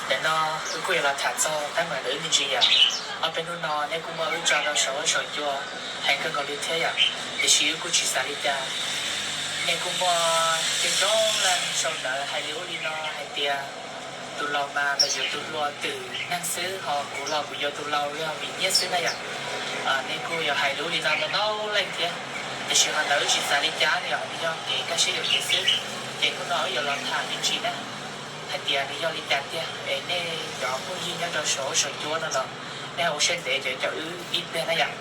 Ntawm no wb kuj yuav los tham txog teeb meem ntawm wb me ntsis yom. Ob peb hnub no nej kuj muab wb tso rau saum huab saum cua heev kawg nkaus li thiab yom, tiam sis wb kuj tsis xav li cas. Nej kuj muaj coob coob leej sau ntawv hais li ub li no hais tias tus laus mas los yuav tus hluas twm neeg xwb, ho kuv los kuv yuav tus laus yog vim nyiaj xwb na yom. Nej kuj yuav hais li ub li no ntau ntau leej thiab, tiam sis ho ntawd wb tsis xav li cas li os, yog kev kaj siab yuam kev xwb. Ces hnub no wb yuav los tham me ntsis na, hais tias nws yog li cas tiag es nej cov phooj ywg nyob rau saum huab saum cua no los nej ua siab ntev caum wb ib pliag na yom.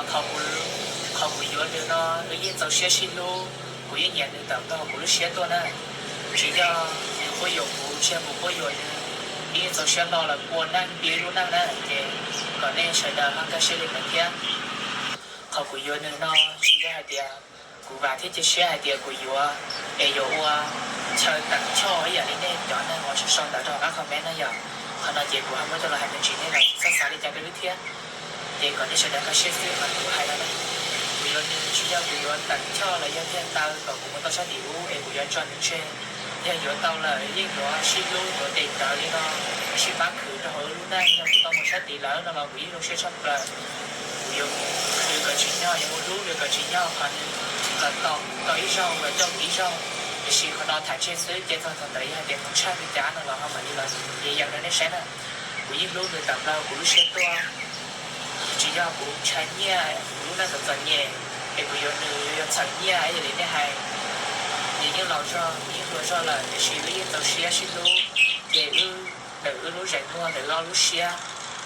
Qhov kuv yuav nws no wb yeej txaus siab sib hlub, kuv yeej nyiam nws tawm plaws kuv lub siab tuaj na. Tsis yog nws quab yuam kuv, tsis yog kuv quab yuam nws, wb yeej txaus siab hlo lawm ua neej pib lub neej na. Ces kom nej sawv daws ho kaj siab li ntawd thiab. Qhov kuv yuav nws no tsis yog hais tias kuv vam thiab cia siab hais tias kuv yuav es yuav ua chaw teem choj ib yam li nej cov neeg uas sau sau ntawv rau hauv qab comment na yom. Qhov no ces kuv ho muab coj los hais me ntsis, nej los txhob xav li cas rau wb thiab. Ces kom nej sawv daws kaj siab xwb, qhov kuv hais no na, kuv yuav nws tsis yog kuv yuav teem choj los yog tiag taw kom kuv mus tau sab tim ub es kuv yuav tso nws tseg. Yog yuav tau lawm yeej yuav sib hlub yuav tes rawv li no, sib pab khwv rau hauv wb lub neej. Yog kuv tau mus sab tid lawm no los kuv yeej zoo siab tshaj plaws. Kuv yuav khwv kom tsim nyog, yuav mus hlub nws kom tsim nyog, qhov nws los tau ib zaug los coj kuv ib zaug. Tiam sis qhov no tham tseg xwb, ces txog thaum ntawd yog hais tias mus tshaj li cas no los ho mam li los yees rau nej saib na. Kuv yeej hlub nws tawm plaws kuv lub siab tuaj. Tsis yog kuv ntshai nyiaj, kuv lub neej txom txom nyem es kuv yuav nws yuav txhaum nyiaj ib yam li nej hais. Nws yeej laus zog, kuv yeej hluas zog lawm, tiam sis wb yeej txaus siab sib hlub. Ces wb ntawm wb lub zeem muag, ntawm wb ob lub siab,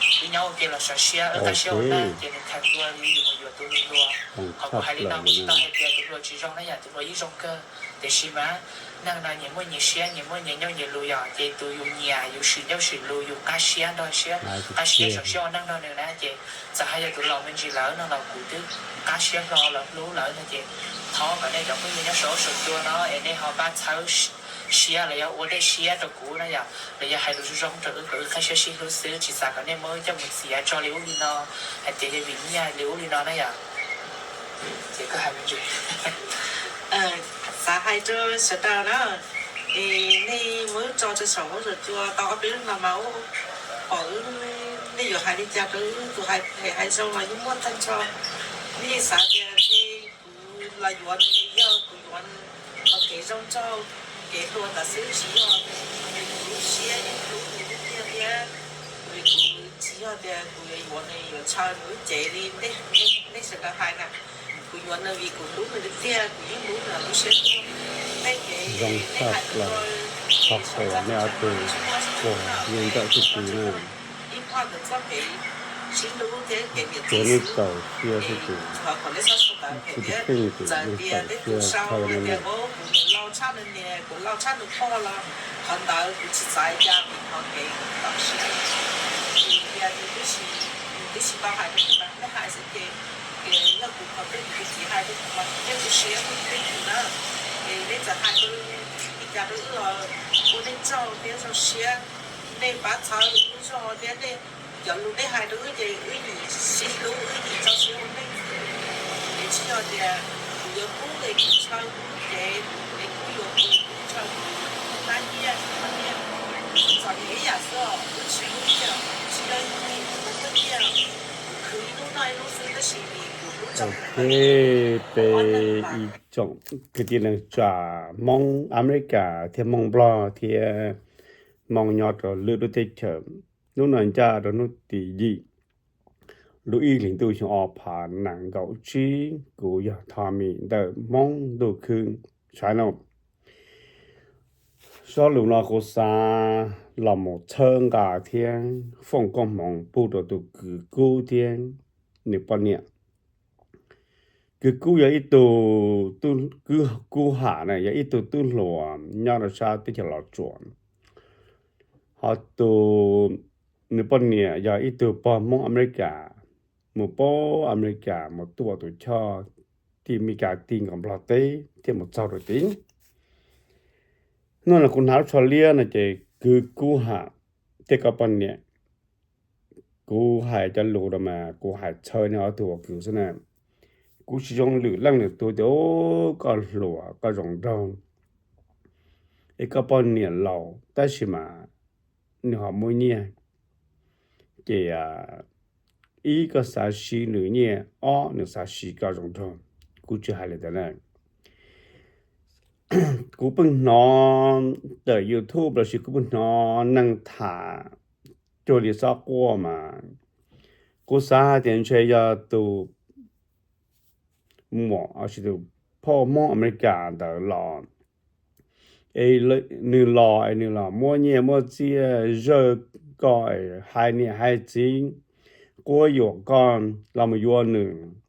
wb nyob ua ke los sov siab, wb kaj siab ua neej, ces nws kheev dua li yus mus yuav tus hluas. Qhov kuv hais li no kuv tsis tau hais tias tus hluas tsis zoo na yom, tus hluas yeej zoo kawg. Tiam sis mas neeg no nyias muaj nyias siab, nyias muaj nyias nyuj nyias lus yom, ces tus yus nyiam yus swm nyuj swm lus yus qab siab nrog siab, qab siab sov siab ua neej nrog nws na. Ces txawm hais yog tus laus me ntsis lawm no los kuv twb qab siab hlo los hlub lawm no ces thov kom nej cov phooj ywg nyob saum huab saum cua no es nej ho pab txhawb siab los yog ua dej siab rau kuv na yom, los yog hais lus zoo zoo rau wb kom wb qab siab sib hlub xwb, tsis xav kom nej muab wb coj mus txiav tso li ub li no, hais tias yog vim nyiaj li ub li no na yom. Ces koj hais me ntsis. Xav hais rau sawv daws na, es nej muab wb tso rau saum huab saum cua tau ob peb lub no mas ub, pom wb, nej yuav hais li cas rau wb, tus hais phem hais zoo los yeej muaj tag nrho. Nej xav tias kuv los yuav nws, yog kuv yuav nws, ho kev zoo nraug, kev hluas ntawd xwb tsis yog, vim kuv lub siab yeej hlub nws tiag tiag thiab. Vim kuv tsis yog tias kuv yuav yuav nws yuav ntshaw nws lub cev li nej sawv daws hais na. Kuv yuav nws vim kuv hlub nws tiag tiag, kuv yeej hlub nws lub siab tuaj. Nej kev, nej hais txog kev sov txaj tsis muaj sib hlub na, nej ntawm tsis tau ib qho ntawm txoj kev sib hlub thiab kev niam txiv xwb. Es qhov kom nej txhob sau ntawv phem thiab, txawm tias tej tug sau hais tias kuv niam laus tshaj nws niam, kuv laus tshaj nws pog los qhov ntawd kuv tsis xav li cas, vim qhov kev tawm siab, vim tias nws twb tsis, nws twb tsis tau hais rau kuv na, nej hais xwb ces, ces yog kuv qhov twg kuv txiv hais rau kuv mas kuv thiaj tu siab rau tej tug na. Es nej txawm hais li cas rau wb los ua nej tsaug thiab zoo siab, nej pab txhawb wb zog thiab nej cov lus nej hais rau wb ces wb yeej sib hlub, wb yeej txaus siab ua neej xwb. Es tsis yog tias kuv yuav kub es kuv ntshaw kuv lub cev, es kuv yuav kuv ntshaw kuv lub nab nyiaj, kuv nab nyiaj, txom nyem ib yam xwb os. Wb tsis hlub nyiaj, tsis yog yus muaj nyiaj, kuv khwv ib hnub noj ib hnub xwb, tab sis vim kuv hlub txog kuv, peb ib tsoom kwv tij neej tsa Hmoob Amelikas thiab Hmoob Nplog thiab Hmoob nyob rau lwm lub teb chaws, hnub no ncaj rau hnub tim yim lub ib hlis ntuj xyoo ob phav nees nkaum tsib, kuv yog Tommy ntawm Hmoob Ntuj Khwb Channel. Zaj lus no kuv xav los mus txhawb nqa thiab foom koob hmoov pub rau tus kwv Kub thiab nws poj niam. Kwv Kub yog ib tug, Kub Ham na yog ib tug tub hluas nyob rau sab teb chaws Los Tsuas. Ho tus, nws poj niam yog ib tug pog Hmoob Amelikas, mus pab Amelikas mus tuaj tus choj tim Amelikas tim nkaus Nplog teb thiab mus txog rau tid. Hnub no kuv hnav lub tsho liab no ces kwv Kub Ham thiab koj poj niam, kuv hais cov lus no mas kuv hais txhawb nej ob tug ua kwv xwb na. Kuv tsis zoo lwm leej lwm tus tias koj hluas koj zoo nraug. es koj poj niam laus tab sis mas nws ho muaj nyiaj, ces ib, koj xav siv nws nyiaj, ob, nws xav siv koj zoo nraug. Kuv tsis hais li ntawd na. Kuv pheej hnov ntawm YouTube los sis kuv pheej hnov neeg tham cuag li Xob Quaj mas kuv xav hais tias ntshe yog tus muam, tus phauj Hmoob Amelikas ntawd los es nws los es nws los muab nyiaj muab txiaj zawj koj, hais niam hais txiv, quab yuam koj los mus yuav nws.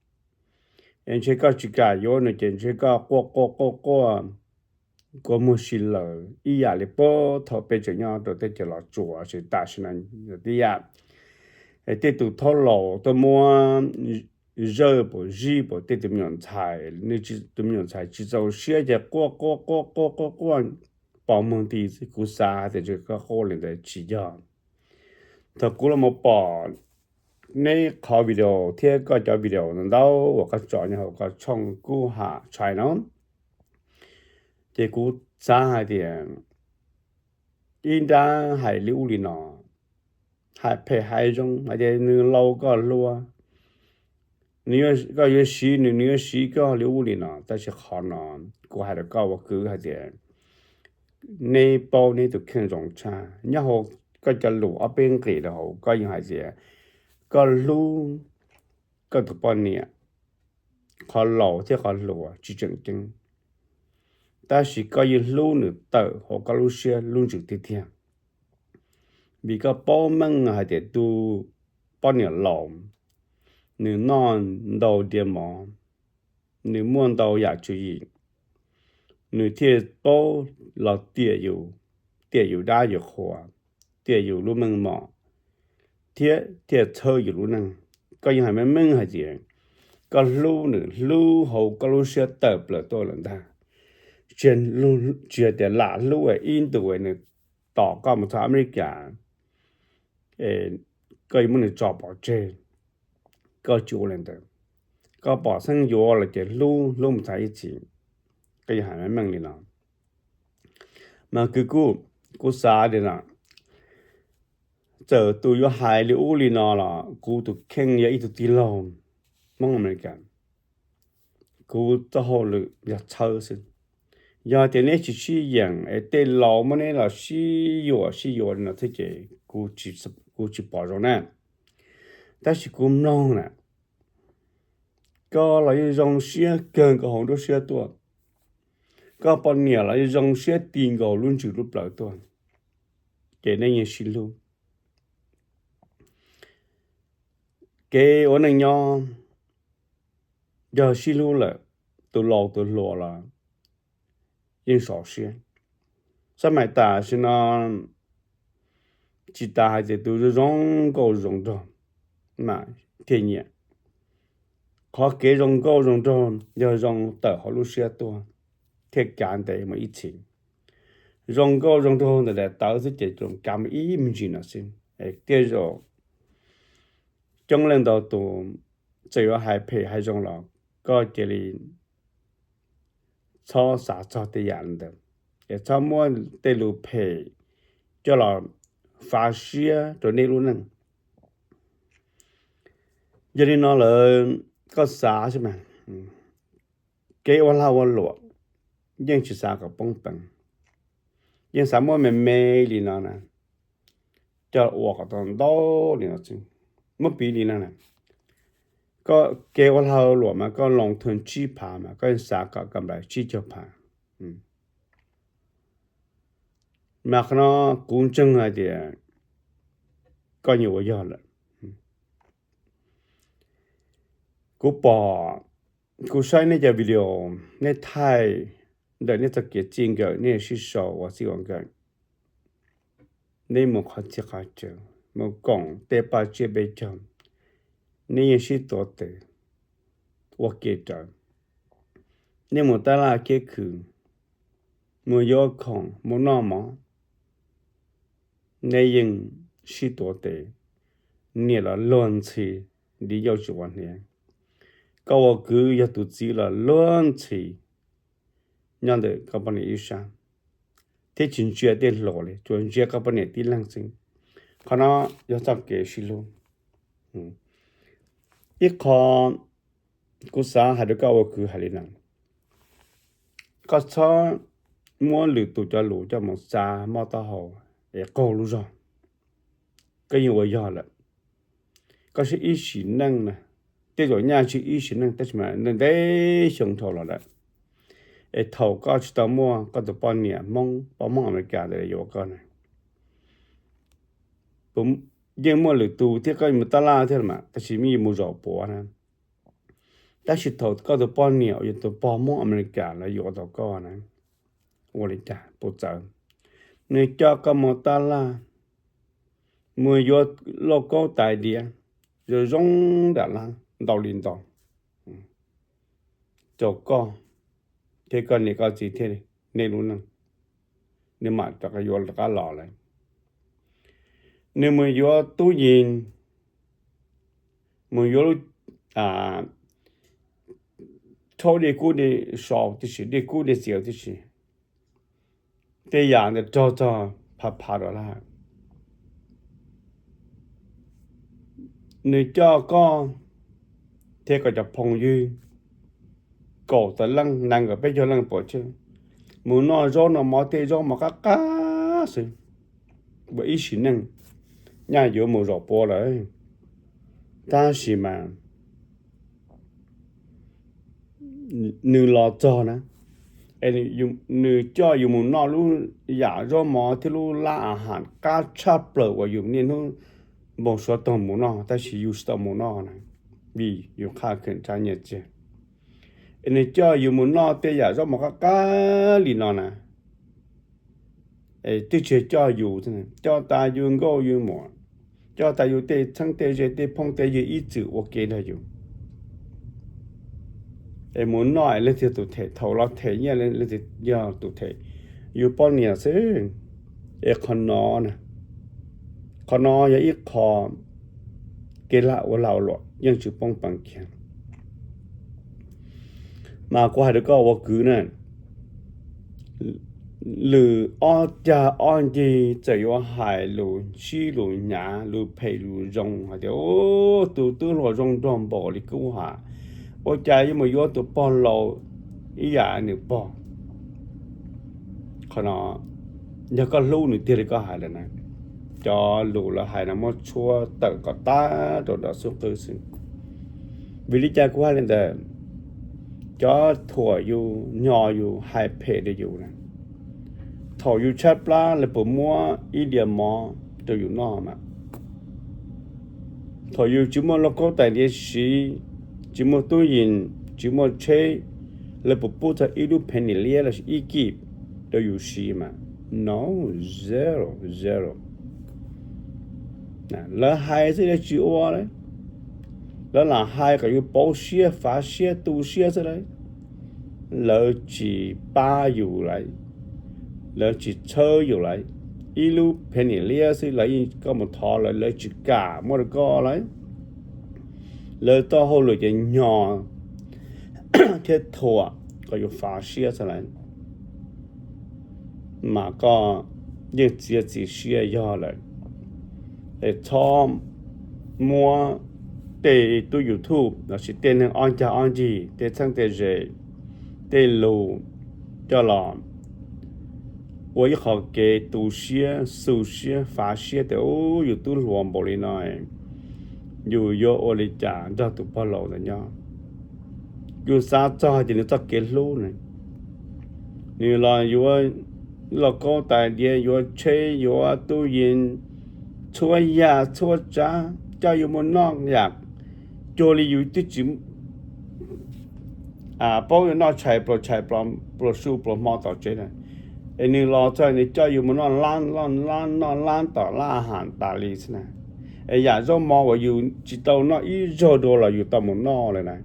Es ntshe koj tsis kam yuav nws ces ntshe koj quaj quaj quaj quaj kua muag si lawm ib yam li puag thaum peb tseem nyob rau teb chaws Los Tsuas, tam sim no tib yam. Es tej tus thaub laus tuaj muab zawj pam zij pam tej tus me nyuam ntxhais, nws tus me nyuam ntxhais tsis txaus siab ces quaj quaj quaj quaj quaj quaj pos muag nti xwb. Kuv xav hais tias ntshe koj quaj li ntawd tsis yog. Thaum kuv los mus pom neb qhov video thiab koj cov video ntau uas koj tso nyob hauv koj tshooj Kub Ham Tshais no, ces kuv xav hais tias ib nrab hais li ub li no, hais phem hais zoo hais tias nws laus koj hluas, koj yuav siv nws, nws yuav siv koj li ub li no. Tab sis qhov no kuv hais rau koj ua kwv hais tias neb paub neb tus kheej zoo tshaj. Nyob hauv koj cov lus ob peb nqis rau hauv koj yeej hais tias koj hlub koj tus poj niam, qhov laus thiab qhov hluas tsis tseem ceeb, tab sis koj yeej hlub nws tawm hauv koj lub siab lub ntsws tiag tiag. Vim koj paub meej hais tias tus poj niam laus, nws noj ntau diav mov, nws muaj ntau yam tswv yim, nws thiaj paub los tiam yus, tiam yus dab yus qhua, tiam yus lub meej mom, thiab thiaj txhawb yus lub neej. Koj yeej hais meej meej hais tias koj hlub nws hlub hauv koj lub siab tawm plaws tuaj lawm ntag. Tsis hais tias lam hlub ib ntus nws tom koj mus txog Amelikas, koj yuav muab nws tso pov tseg, koj tsis ua li ntawd. Koj pom xeeb yuav los ces hlub, hlub mus txog ib txhis. Koj yeej hais meej meej li no. Mas kwv kuj, kuv xav tias no, txawm tus yuav hais li ub li no los kuv tus kheej yog ib tug tij laug Hmoob Amelikas, kuv txoj hauj lwm yog txhawb xwb. Yog tias neb tsis sib yeem es tej laus muab neb los sib yuam sib yuav li no thiab ces kuv tsis pom zoo na. Tab sis kuv mloog na, koj los yeej zoo siab kawg nkaus hauv nruab siab tuaj, koj poj niam los yeej zoo siab ti nkaus lub ntsws lub plawv tuaj, ces nej yeej sib hlub. Kev ua neej nyob yog sib hlub lawm, tus laus tus hluas los yeej sov siab. Xab maim tam sim no tsis tas hais tias tus zoo nkauj zoo nraug mas thiaj nyiam. Qhov kev zoo nkauj zoo nraug yog zoo tawm hauv lub siab tuaj thiaj kav ntev mus ib txhis. Zoo nkauj zoo nraug ntawm daim tawv xwb ces tsuas kav mus ib me ntsis no xwb. Tej zaum coob leej ntau tus txawm yuav hais phem hais zoo los koj cia li txhob xav txog tej yam ntawd, es txhob muab tej lus phem coj los fav siab rau nej lub neej. Yog li no lawm koj xav xwb mas, kev ua lag ua luam yeej tsis xav kom poob peev, yeej xav muab me me li no na, coj ua kom tau ntau li no xwb. Muab piv li no na, koj kev ua lag ua luam mas koj loo thawj tsib phav mas koj yeej xav kom kam nplais tsib caug phav. Mas qhov no kuv ntseeg hais tias koj nyuam qhuav yog lawm. Kuv pom, kuv saib nej cov video, nej thaij ntawm nej txoj kev txij nkawm, nej sib sau ua txij ua nkawm, nej mus qhov txhia qhov chaw, mus koom tej paj tsiab peb caug, nej yeej sib tuav tes ua ke rawv. Nej mus tab laj kiab khw, mus yuav khoom, mus noj mov, nej yeej sib tuav tes, niam los luag ntxhi li yauj tsis ua hniav. Koj ua kwv yog tus txiv los luag ntxhi nyob ntawm koj poj niam ib sab. thiab tsis ntsia tej hluas li, tsuas ntsia koj poj niam tib leeg xwb. Qhov no yog txoj kev sib hlub. Ib qho kuv xav hais rau koj ua kwv hais li no, koj txhob muab lwm tus cov lus coj mus xa mob taub hau es qaug lub zog. Koj yeej ua yog lawm. Koj siv ib sim neej na, tej zaum nyaj tsis ib sim neej tab sis mas ntev xyoo dhau los lawm, es thaum koj tsis tau muaj koj tus poj niam Hmoob, poj Hmoob Amelikas ntawd yuav koj na, yeej muaj lwm tus thiab koj mus tab laj thiab mas tab sis yeej mus zaum puav na. Tab sis thaum koj tus poj niam uas yog tus pog Hmoob Amelikas lawv yuav tau koj na, ua li cas puas txawv? Nws coj koj mus tab laj, mus yuav lauj kaub tais diav zoo zoo nram lab ntau li ntau, rau koj thiab koj niam koj txiv thiab nej lub neej, nws mam rov yuav rov qab los lawm. Nws mus yuav tub yees, mus yuav lub rhaub dej kub dej sau tib si, dej kub dej txias tib si, tej yam ntawd raug txog phav phav rau lawm. Nws coj koj thiab koj cov phooj ywg kaum tawm leej, nees nkaum peb caug leej pov tseg mus noj zaub noj mov, tej zaub mov qab qab xwb, ua ib sim neej nyaj yuav mus zaum puav lawm. Tab sis mas nws los txog na, nws coj yus mus noj lub yam zaub mov thiab lub lab a has qab tshaj plaws uas yus niaj hnub npau suav tau mus noj tab sis yus tsis tau mus noj na, vim yus qhaj kheem tshaj nyiaj txiag. Es nws coj yus mus noj tej yam zaub mov qab qab li no na, es twb tsis coj yus, coj tas yus nkauj yus muam, coj tas yus tej txheeb tej ze tej phooj tej ywg ib txwm ua ke nrog yus. Es mus noj es leej twg tus them, thaum los them nyiaj leej twg yog tus them? Yus poj niam xwb. Es qhov no, qhov no yog ib qho kev lag ua lag luam yeej tsis poob peev kiag. Mas kuv hais rau koj ua kwv na, lwm ob cag ob ncig txawm yuav hais lus sib lus hnyav lus phem lus zoo hais tias tus tub hluas zoo nraug npaum li kub ha, ua cas yuav mus yuav tus pog laus ib yam nws pog. Qhov no yog koj hlub nws tiag li koj hais lawm na, cov lus lawv hais no muab tshuab tawm kom tag rau nram xub qwb xwb. Vim li cas kuv hais li ntawd? Cov thuam yus, nyo yus, hais phem rau yus na, thaum yus tshaib plab lawv puas muab ib diav mov rau yus noj mas? Thaum yus tsis muaj lauj kaub tais diav siv, tsis muaj tub yees, tsis muaj tsheb, lawv puas pub txog ib lub phev nim liab los sis ib kib rau yus siv mas? No, zero, zero. Lawv hais xwb lawv tsis ua lawm. Lawv lam hais kom yus pauv siab, fav siab, tu siab xwb lawm. Lawv tsis pab yus lawm, lawv tsis txhawb yus lawm. Ib lub phev nim liab xwb lawv yeej, koj mus thov lawv, lawv tsis kam muab rau koj lawm. Lawv txoj hauj lwm ces nyo thiab thuam kom yus fav siab xwb lawm. Mas koj yeej txiav txim siab yog lawm, es txhob muab tej tub YouTube los sis tej neeg ob ncag ob ncig, tej txheeb tej ze, tej lus coj los ua ib qho kev tu siab, xu siab, fav siab tias ub, yus tub hluas npaum li no, yus yuav ua li cas nrog tus pog laus ntawd nyob. Yus xav txog hais tias nws txoj kev hlub ne, nws los yuav lauj kaub tais diav, yuav tsheb, yuav tub yees, txhua yam txhua tsav coj yus mus noj yam cuag li yus twb tsis paub yuav noj tshais pluas tshais pluas su pluas hmo tom tsev na. Es nws los txog nws coj yus mus noj lab, noj lab, noj lab tom lab has tas li xwb na. Es yam zaub mov uas yus tsis tau noj ib zaug dua los yus tau mus noj lawm na,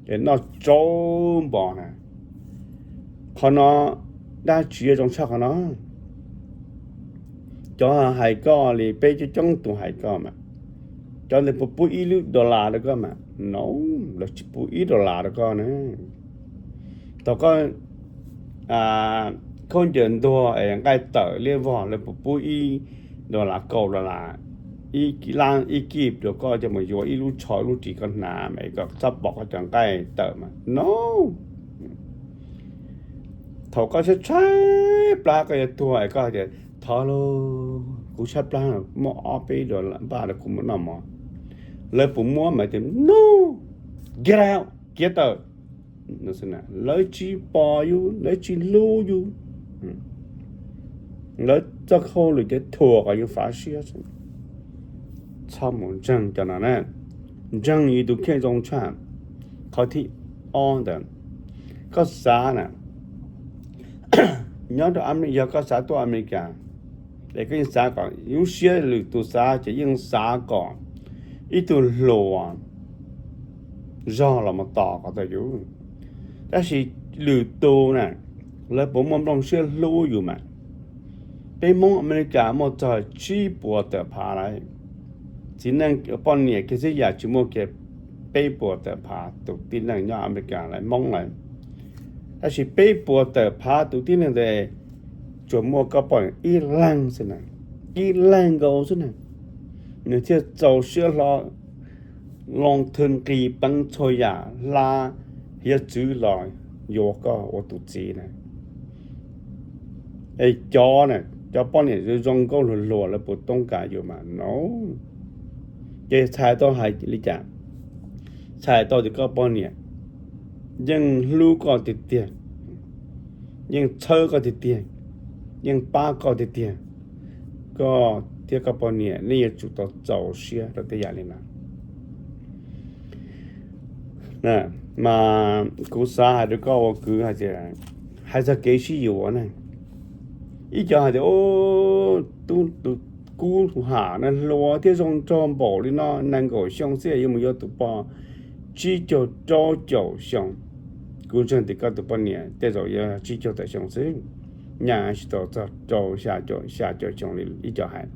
es noj tsau npo na. Qhov no dab tsi zoo tshaj qhov no? Cov hais koj li peb coob coob tus hais koj mas, cov ntawd puas pub ib lub dollar rau koj mas? No, lawv tsis pub ib dollar rau koj na. Thaum koj, khaub ncaws ntuag es nqaij tawm liab vog, lawv puas pub ib dollar, kaum dollar, ib lab ib kib rau koj coj mus yuav ib lub tsho ib lub ris koj hnav mas koj txhob pom koj cov nqaij tawm mas no. Thaum koj tshaib tshaib plab koj yuav tuag es koj tias thov lauj, kuv tshaib plab, muaj ob peb dollar npaj rau kuv mus noj mov. Lawv puas muab mas tias no, get out, kiav tawm. Lawv tsis pom yus, lawv tsis hlub yus. Lawv txoj hauj lwm ces thuam kom yus fav siab xwb. Txhob mus ntseeg cov no na. Ntseeg yus tus kheej zoo tshaj. Qhov thib ob ntawd, koj xav na, nyob rau, yog koj xav tuaj Amelikas, es koj yeej xav kom lub siab lwm tus xav ces yeej xav kom ib tug hluas zog los mus tos kom tau yus. Tab sis lwm tus na, lawv puas muaj nplooj siab hlub yus mas? Peb Hmoob Amelikas muaj txog tsib puas tawm phav lawm. Txiv neej poj niam kiag xwb yam tsis muaj kiag peb puas tawm phav tus tib neeg nyob Amelikas lawv Hmoob lawm. Tab sis peb puas tawm phav tus tib neeg ntawd tsuas muaj koj poj niam ib leeg xwb na, ib leeg nkaus xwb na. Nws thiaj txaus siab hlo loo thwj nqis peev txhua yam hla hiav txwv los yuav koj ua tus txiv na. Es cov na, cov poj niam zoo nkauj hluas hluas lawv puas toob kas yus mas no? Ces txhais tau hais li cas? Txhais tau tias koj poj niam yeej hlub koj tiag tiag, yeej txhawb koj tiag tiag, yeej pab koj tiag tiag. Koj thiab koj poj niam nej yuav tsum tau txaus siab rau tej yam li no. Mas kuv xav hais rau koj ua kwv hais tias, hais txog kev sib yuav na, ib co hais tias, tub tus kub tus ham na hluas thiab zoo nraug npaum li no, nees nkaum xyoo xwb yuav mus yuav tus poj tsib caug rau caum xyoo. Kuv ntseeg tias koj tus poj niam tej zaum yuav tsib caug tawm xyoo xwb, nyaj tsis tau txog rau xya caum xyoo li ib co hais.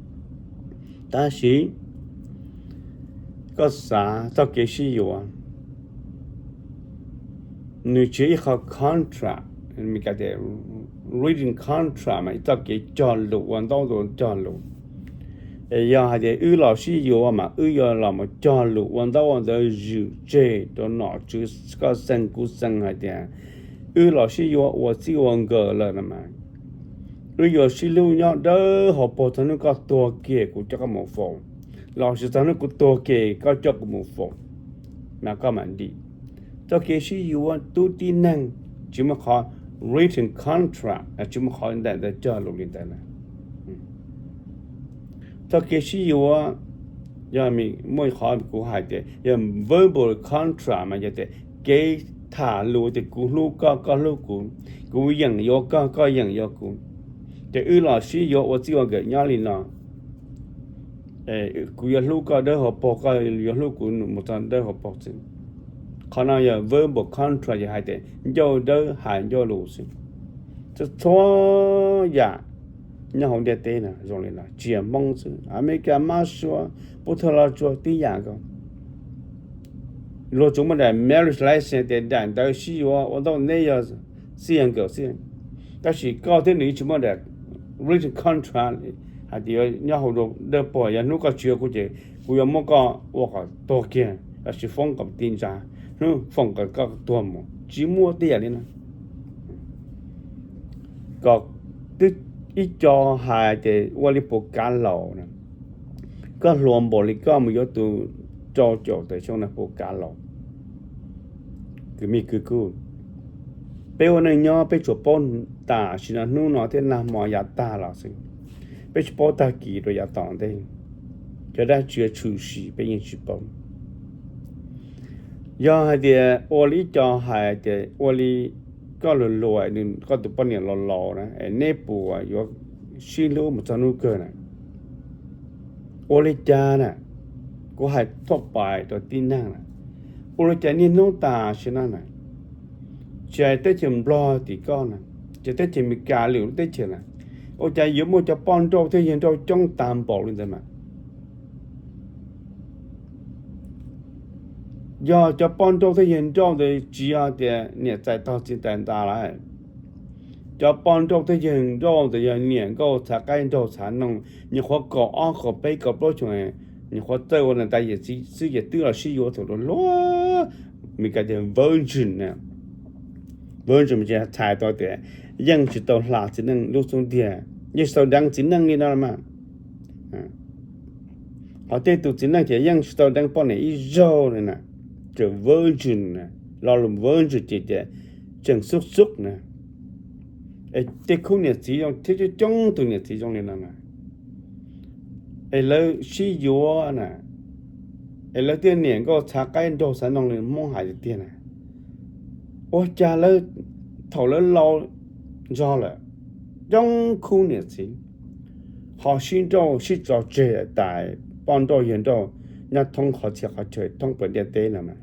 Tab sis koj xav txoj kev sib yuav, nws tsis yog ib qho contract, Meskas tias written contract mas ib txoj kev cog lus ua ntaub ua ntawv cog lus. Es yog hais tias wb los sib yuav mas wb yuav los mus cog lus ua ntaub ua ntawv zwm tseg rau nom tswv koj xeem kuv xeem hais tias wb los sib yuav ua txij ua nkawm lawm no mas wb yuav sib hlub nyob dawb hauv paug txog hnub koj tuag kiag kuv coj koj mus faus, los sis txog hnub kuv tuag kiag koj coj kuv mus faus, mas koj mam dim. Txoj kev sib yuav tub tib neeg tsis muaj qhov written contract, tsis muaj qhov ntaim ntawd cog lus li ntawd na. Txoj kev sib yuav yog muaj qhov kuv hais tias yog verbal contract mas yog tias kev tham lus tias kuv hlub koj, koj hlub kuv, kuv yeem yuav koj, koj yeem yuav kuv, ces wb los sib yuav ua txij ua nkawm nyob li no. Kuv yuav hlub koj dawb hauv paug, koj yuav hlub kuv mus txog dawb hauv paug xwb. Qhov no yog verbal contract, yog hais tias ncauj dawb hais ncauj lus xwb. Txhua txhua yam nyob hauv ntiaj teb no zoo li no, tsis yog Hmoob xwb, Amelikas, Mab Suav, Pub Thawj, Los Tsuas tib yam nkaus. Luag tsuas muaj daim marriage license tias daim ntawv sib yuav ua ntaub neb yog xij nkawm xwb, tab sis koj thiab nws tsis muaj daim written contract hais tias nyob hauv dawb paug, yog hnub koj tsis yuav kuv ces kuv yuav muab koj ua kom tuag kiag, los sis foob kom ti ntsa, hnub foom kom koj tuag mus, tsis muaj tej yam li no. Kom twb ib co hais tias ua li puas kav laus na, koj hluas npaum li koj mus yuav tus rau caum tawm xyoo no puas kav laus? Kwv Mej kwv kuj, peb ua neej nyob peb tsuas paub tam sim no hnub no thiab nag hmo yav tag los xwb, peb tsis paub tag kis rau yav tom ntej. Cov dab tsi tshwm sim peb yeej tsis paub. Yog hais tias ua li ib co hais tias ua li koj luag luag, koj tus poj niam los laus na, es neb puas yuav sib hlub mus txog hnub kawg na? Ua li cas na, kuv hais thuaj pais rau tib neeg na, ua li cas niaj hnub tam sim no na, tsis hais teb chaws Nplog tim koj na, tsis hais teb chaws Amelikas, lwm lub teb chaws na, ua cas yuav muaj cov poj nrauj thiab yawg nrauj coob tag npaum li ntawd mas? Yog cov poj nrauj thiab yawg nrauj ntawd tsis yog tias niam txais tog txiv txais ntas lawm, Cov poj nrauj thiab yawg nrauj ntawd yog niam nkauj txhav qaib nraug txhav noog, nyuam qhuav kaum ob kaum peb kaum plaub xyoos, nyuam qhuav txawj ua niam tais yawm txiv xwb ces twb los sib yuav thaum luag. Meskas tias virgin na, virgin mas txhais tau tias yeej tsis tau hla txiv neej lub xub ntiag, yeej tsis tau deev txiv neej li no mas. Ho tej tus txiv neej ces yeej tsis tau deev poj niam ib zaug li na, tseem virgin na, lo lus virgin ces tias tseem xub xub na. Es tej khub niam txiv zoo thiab coob coob tus niam txiv zoo li no na, es lawv sib yuav na, es lawv thiaj niam nkauj txhav qaib nraug txhav noog li Hmoob hais tiag tiag na. Ua cas lawv thaum lawv laus zog lawm, coob khub niam txiv ho sib nrauj sib tso tseg tas poj nrauj yawg nrauj nyob thoob qhov txhia qhov chaw thoob plaws ntiaj teb no mas.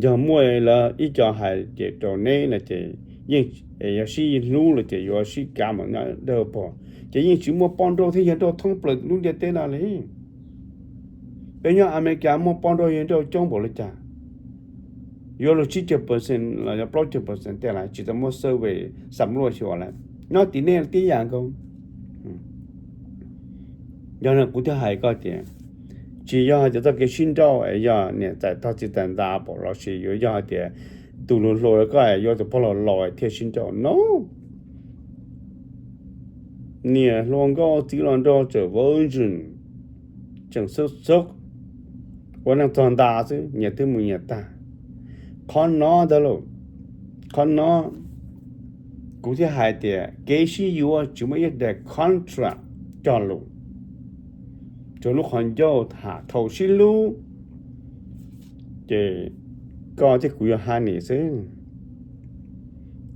Yog muaj lawv ib co hais ces rau neb no ces yeej, yog sib hlub los ces yuav sib kav mus nyob dawb paug, ces yeej tsis muaj poj nrauj thiab yawg nrauj thoob plaws lub ntiaj teb no li. Peb nyob Amelikas muaj poj nrauj yawg nrauj coob npaum li cas? Yuav luag tsib caug percent los yog plaub caug percent tej lawm, tsis tau muab survey xam luaj xyuas lawm. Nyob tim nej tib yam nkaus. Yog no kuv thiaj hais koj tias tsis yog hais tias txoj kev sib nrauj es yog niam txais tog txiv txais ntas pom los sis yuav yog hais tias tus hluas hluas koj yuav tus pog laus laus thiaj sib nrauj no. Niam hluas nkauj txiv hluas nraug tseem virgin, tseem xub xub, ua neej txog nta xwb, nyias twb mus nyias tag. Qhov no ntag lauj, qhov no kuv thiaj hais tias kev sib yuav tsis muaj ib daim contract cog lus, tsuas lub qhov ncauj tham thaum sib hlub ces koj thiab kuv yuav honey xwb,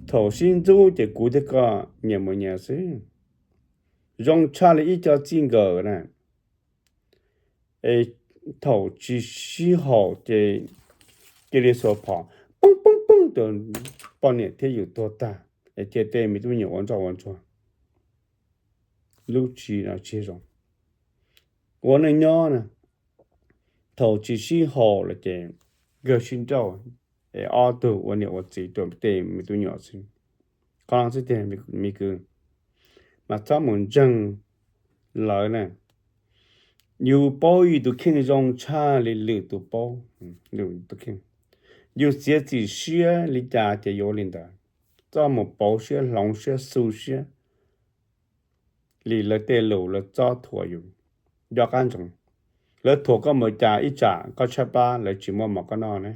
thaum sib ntxub ces kuv thiab koj nyias mus nyias xwb. Zoo tshaj li ib co txij nkawm na, es thaum tsis sib haum ces cia li xuas phom poob poob poob rau poj niam thiab yus tuag tag, es cia tej me tub me nyuam ua ntsoj ua ntsuag lub tsis no tsis zoo. Ua neej nyob na, thaum tsis sib haum los ces kawg sib nrauj, es ob tug ua niam ua txiv rau tej me tub nyuam xwb. Qhov no xwb tiag me kwv, mas txhob mus ntseeg lawv na. Yus paub yus tus kheej zoo tshaj li lwm tus paub, lwm tus kheej. Yus txiav txim siab li cas ces yuav li ntawd. Txhob mus pauv siab hloov siab xu siab li lawv tej lus lawv txob thuam yus. Nco qab ntsoov, lawv thuam koj mus cas ib tsam koj tshaib plab lawv tsis muaj mov koj noj ne.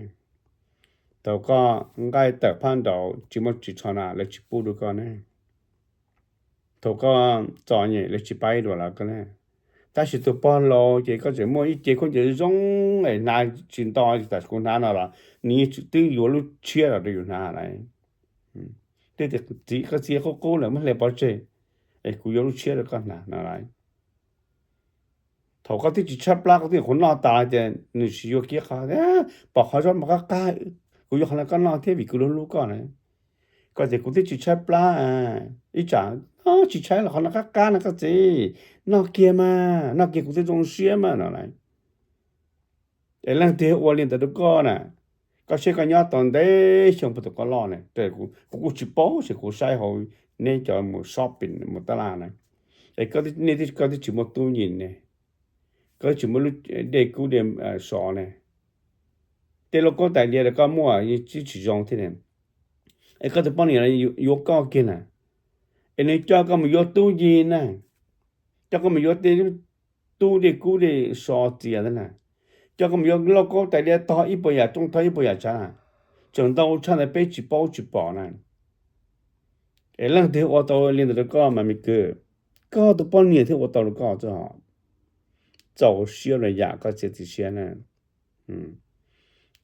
Thaum koj nqaij tawm phab nraud tsis muaj ris tsho na lawv tsis pub rau koj ne. Thaum koj txom nyem lawv tsis pab ib duas lawv koj ne. Tab sis tus pog laus ces koj tseem muaj ib ce khaub ncaws zoo es hnav tsis nto, tam kuv hnav no los nws twb yuav lub tshiab los rau yus hnav lawm. Twb tias txiv, koj txiv qub qub lawm muab hle pov tseg, es kuv yuav lub tshiab rau koj hnav no lawm. Thaum koj twb tsis tshaib plab koj twb nyuam qhuav noj tas ces nws tsis yuav kiag qhov, pom qhov zaub mov qab qab, kuv yuav qhov no koj noj thiab vim kuv hlub hlub koj na. Koj tias kuv twb tsis tshaib plab, ib tsam tsis tshaib los qhov no qab qab no koj txiv, noj kiag mas, noj kiag kuv twb zoo siab mas no lawm. Es leej twg ua li ntawd rau koj na, koj saib koj nyob tau ntev xyoo puag thaum koj loj na, kuv kuj tsis paub ces kuv saib hauv neb cov mus shopping mus taj laj na, es koj twb tsis muaj tub yis ne, koj twb tsis muaj lub dej kub dej sov ne, tej lauj kaub tais diav koj muaj twb tsis zoo thiab ne. Es koj tus poj niam yuav koj kiag na, es nws coj koj mus yuav tub yis na, coj koj mus yuav tej tub dej kub dej sov txias na, coj koj mus yuav lauj kaub tais diav tog ib puas yam rooj tog ib puas yam tsav na, tseem ntau tshaj ntawd peb tsis paub tsis pom na. Es leej twg ua tau li ntawd rau koj mas me kwv, koj tus poj niam thiaj ua tau rau koj txoj. Txaus siab los yam koj txiav txim siab na.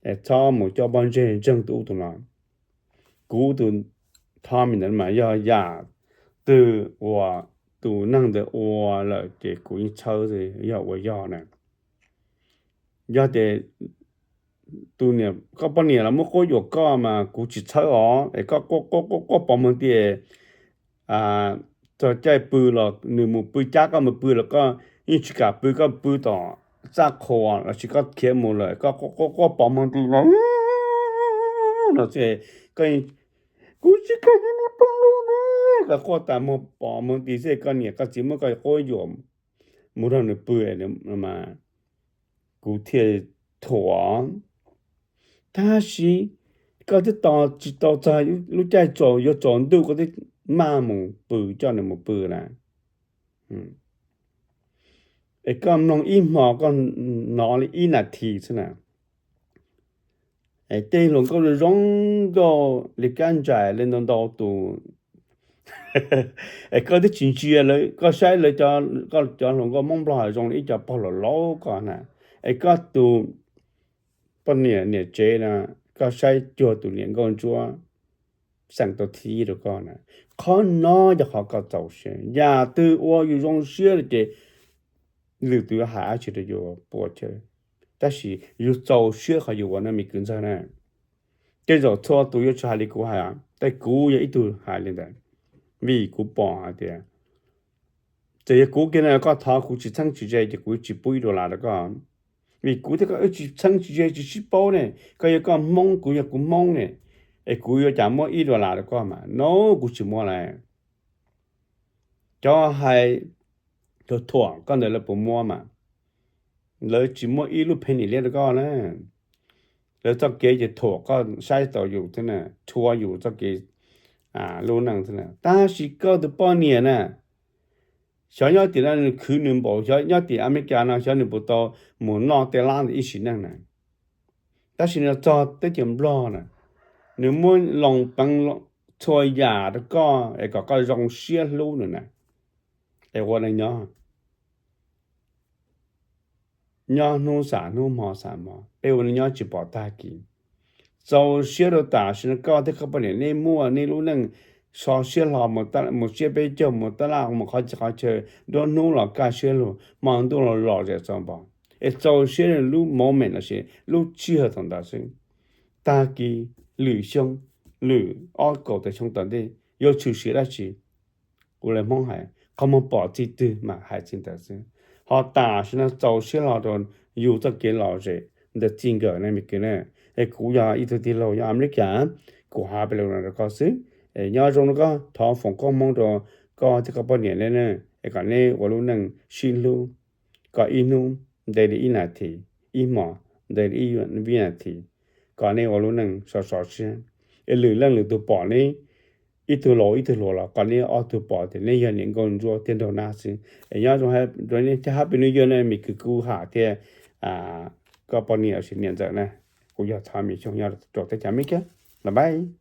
Es txhob mus coj pob ntseg ntseeg tus ub tus no. Kuv tus Tommy ntawd mas yog yam twg uas tus neeg ntawd ua lawm ces kuv yeej txhawb, yog ua yog na. Yog tias tus niam, koj poj niam los muab quab yuam koj mas kuv tsis txhawb os, es koj quaj quaj quaj quaj pov muag tias txog caij pw los nws mus pw cab koj mus pw los koj yeej tsis kam pw, koj pw tom txaj qhua los sis koj khiav mus lawm koj quaj quaj quaj pov muag ti no, no xwb, koj Kuv tsis kam nyob neb pog lub ne. Koj quaj tas muag pos muag nti xwb, koj niam koj txiv muab koj quab yuam mus rau nws pw mas kuv thiaj thuam. Tab sis koj twb tos tsis tau txog lub caij tsaus, yuav tsaus ntuj koj twb maj mus pw, coj nws mus pw na. Es koj mloog ib hmo koj hnov li ib nas this xwb na. Es tej hluas nkauj zoo nkauj li kab ntsais li ntau ntau tus, es koj twb tsis ntsia lawv, koj saib lawv, koj cov hluas nkauj Hmoob Nplog zoo li ib co pog laus laus koj na. Es koj tus poj niam niam tsev na, koj saib cuag tus niam nkauj ntsuab xeem tau thib rau koj na. Qhov no yog qhov koj txaus siab. Yam twg ua yus zoo siab lawm ces lwm tus yuav hais dab tsi rau yus puas chawj, tab sis yus txaus siab qhov yus ua no me kwv ntxawg na. Tej zaum txhua tus yuav tsis hais li kuv hais, tab kuv yog ib tug hais li ntawd, vim kuv pom hais tias txawm yog kuv kiag no koj thov kuv tsis txheeb tsis ze ces kuv tsis pub ib dollar rau koj. Vim kuv thiab koj wb tsis txheeb tsis ze tsis sib paub ne, koj yog koj Hmoob kuv yog kuv Hmoob ne, es kuv yuav cas muab ib dollar rau koj mas no, kuv tsis muab lawm. Cov hais thuam thuam koj ntawd lawv puas muab mas, lawv tsis muab ib lub penny liab rau koj na. Lawv txoj kev ces thuam koj saib tau yus thiab na, rhuav yus txoj kev lub neej thiab na. Tab sis koj tus poj niam na, xyov nyob tim no nws khwv nws npaum, xyov nyob tim Amelikas no xyov nws puas tau mus noj tej lab ntawd ib sim neej na. Tab sis nws txog teb chaws Nplog na, nws muab loo peev txhua yam rau koj es kom koj zoo siab hlub nws na. Es ua neej nyob, nyob hnub xam hnub hmo xam hmo, peb ua neej nyob tsis pom tag kis. Txaus siab rau tam sim no koj thiab koj poj niam nej muaj nej lub neej so siab hlo, mus tsiab peb caug, mus tab laj, mus qhov txhia qhov chaw, nruab hnub los kaj siab lug, hmo ntuj los lom zem txaus npaum. Es txaus siab lub moment los sis lub sij hawm thaum ntawd xwb. Tag kis lwm xyoo, lwm ob kaum tawm xyoo tom ntej yuav tshwm sim dab tsi, kuv lawv Hmoob hais qhov muag pom txij twg mas hais txij ntawd xwb. Ho tam sim no txaus siab hlo rau yus txoj kev lom zem ntawm txij nkawm na me kwv na. Es kuv yog ib tug tij laug nyob Amelikas, kuv hais peb lo no rau koj xwb. Es nyob zoo rau koj, thov foom koob hmoov rau koj thiab koj poj niam na, es kom neb ua lub neej sib hlub, kom ib hnub ntev li ib nas this, ib hmos ntev li ib vib nas this, kom neb ua lub neej sov sov siab. Es lwm leej lwm tug pom neb, ib tug laus ib tug hluas los kom neb ob tug pom tias neb yog niam nkauj ntsuab thiab nraug nab xwb. Es nyob zoo, happy new year na me kwv Kub Ham thiab koj poj niam los sis niam ntxawm na. Kuv yog Thov Mim Xyooj nyob rau teb chaws Amelikas. Bye bye.